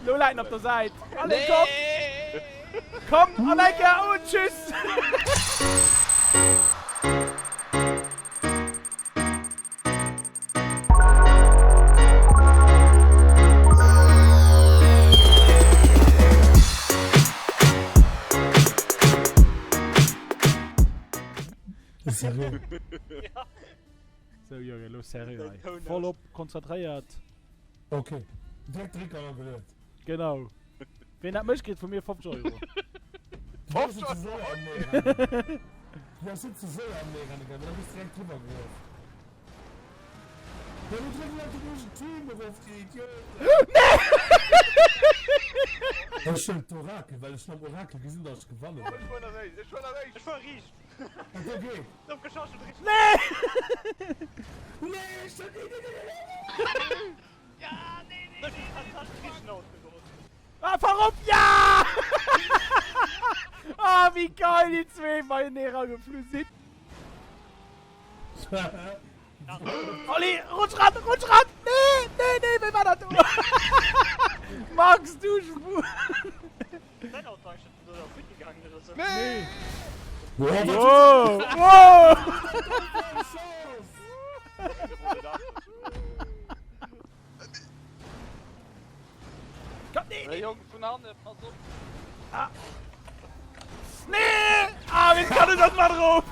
Lo läit en op der Säit. Allez, komm! Komm, an eng Kéier und tschüss! Seriö? Sou Jürgen, lo seriö hei. Voll op, konzentréiert. Ok, direkt Drécker ageluet. Genau. Ween dat mécht kritt vu mir 50 Euro. 50 Euro? Du ass net ze séier am Mee renne gaangen, da bass direkt driwwer gelaf. Ja, du dréck elo den eegen Team erof, déi Idioten! Nee! Ech huelen d'Orakel, well ech mam Orakel gesinn, datt ech gewanne Ech fuer eréischt, ech fuer eréischt! Ech fuer riicht. Ok. Nee! Nee, ech huelen, nee, nee, nee, nee, nee, nee! Ah, fahr op! Ja! Ah, wéi geil déi zwee beienee rageflu sinn. Olli, rutsch ran, rutsch ran! Nee, nee, nee, wéi war dat do? Max, du Schwuel! Nee! Wow! Wow! Komm, nee, nee. Jong vun hanne, pass op! Ah. Nee! Ah, wéi kann en dat mat erop?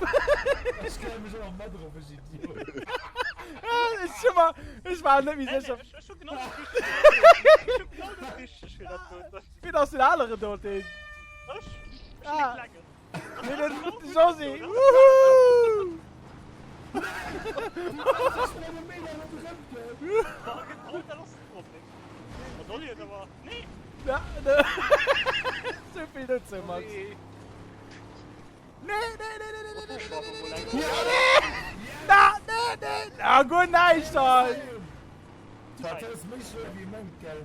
Ech kréie mech och nach mat erop, ech Idiot. Ech hu mer, ech war net méi sécher. Ech hu genau dat richtegt. Ech hu genau dat richtegt fir dat doten. Wien ass den aneren do, deen? Ech? Ech sinn dee Klengen. Nee, den Josy. Woohoo! Souvill dozou, Max. Nee, nee, nee, nee, nee, nee, nee, nee, nee, nee, nee, nee, na, nee, nee, na, guer näischt hei. Dat ass méi schwéier wéi ee mengt, gell?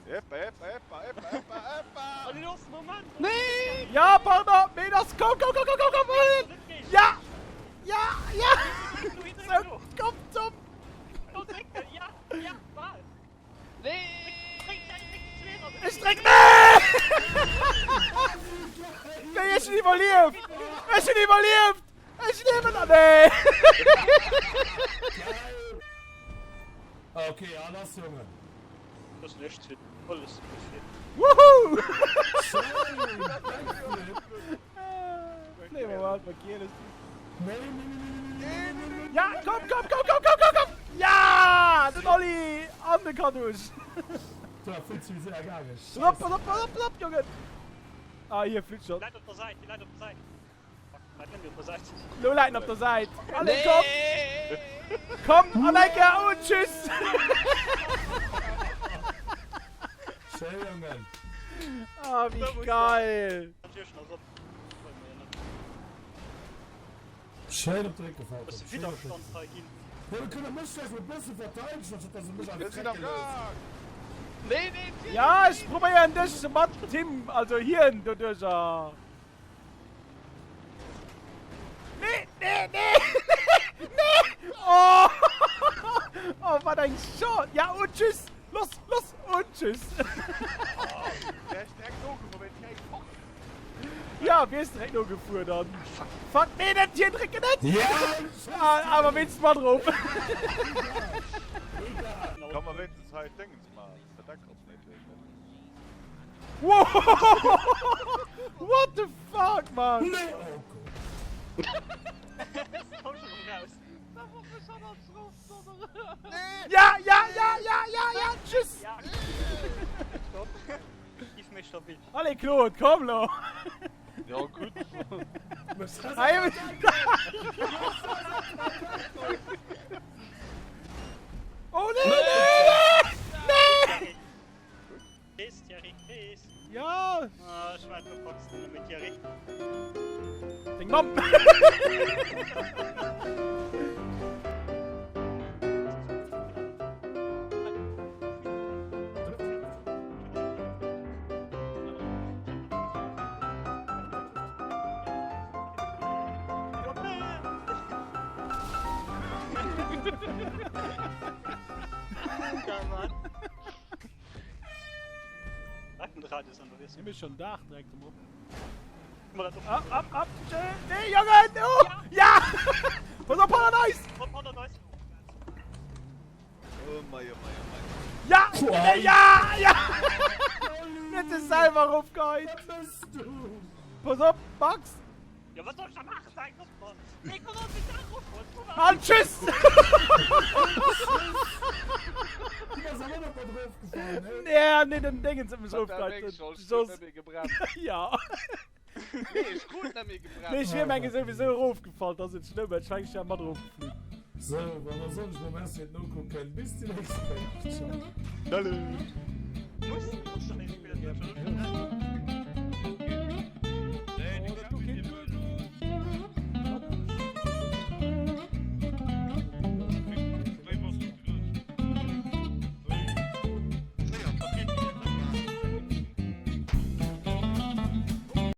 Eppa, eppa, eppa, eppa, eppa, eppa! Nee! Ja, pardon, nee, das, komm, komm, komm, komm, komm, komm, ja! Ja, ja! So, komm, zum! Ech dréck, nee! Nee, ech hunn iwwerlieft! Ech hunn iwwerlieft! Ech liewen nach! Nee! Okay, ja, lass, Jongen. Woohoo! Nee, maar wat markeer Ja, komm, komm, komm, komm, komm, komm, komm! Ja! Den Olli an de Kaddusch! Pass op, pass op, pass op, pass op, Jongen! Ah, hier flitt schon. Lo läit en op der Säit. Allez, komm! Komm, an eng Kéier und tschüss! Schéi, Jongen! Ah, wéi geil! Schéin op de Réck gefall. Jo, da kënne mech vläicht mol e bësse verteidegen, anstatt dass e mech einfach drecke léisst. Ja, ech probéieren dech mat him, also hien doduercher. Nee, nee, nee, nee! Oh! Oh, wat eng Chance! Ja, und tschüss! Los, los, und tschüss! Ja, wiers direkt nogefuer dann. Fuck, nee, net hier drécken, net! Ja! Ah, awer wéinstens mat erop. Kann man wéinstens hei Dingens maachen, Verdeckungsméigkeeten. Wow! What the fuck, man? Nee! Oh Gott. Ja, ja, ja, ja, ja, ja, tschüss! Allez, Claude, komm lo! Ja, gutt. Hey, Oh nee, nee, nee! Nee! Peace, Thierry, peace. Ja! Ah, ech war du packs den mit Thierry. Deng Mamm! Geil, Mann. Radius ënnerwee sinn. Mir schon Daach direkt um op. Mal dat op. Ab, ab, ab, nee, Jongen! Oh! Ja! Pass op, hannert eis! Op hannert eis! Oh mei, oh mei, oh mei. Ja! Nee, ja! Ja! Net sech selwer erofgeheit! Wat mëss du? Pass op, Max! Ja, wat soll ech da maachen? Sag op mal! Nee, komm op, den Daach erof! An tschüss! Du bass awer net mat erofgefall, ne? Nee, nee, den Dingens huet mech Hat der erofgeheit. Meng schon, ech krut Jos. net méi gebremst. Ja. Nee, ech krut net méi gebremst. Nee, ech wier menge souwisou erofgefall, dat ass net schlëmm, ech mengen, ech wär mat erofgeflunn. Sou, bon, da soen ech mol Merci fir d'Nokucken. Bis déi nächst Kéier. Ciao. Salut!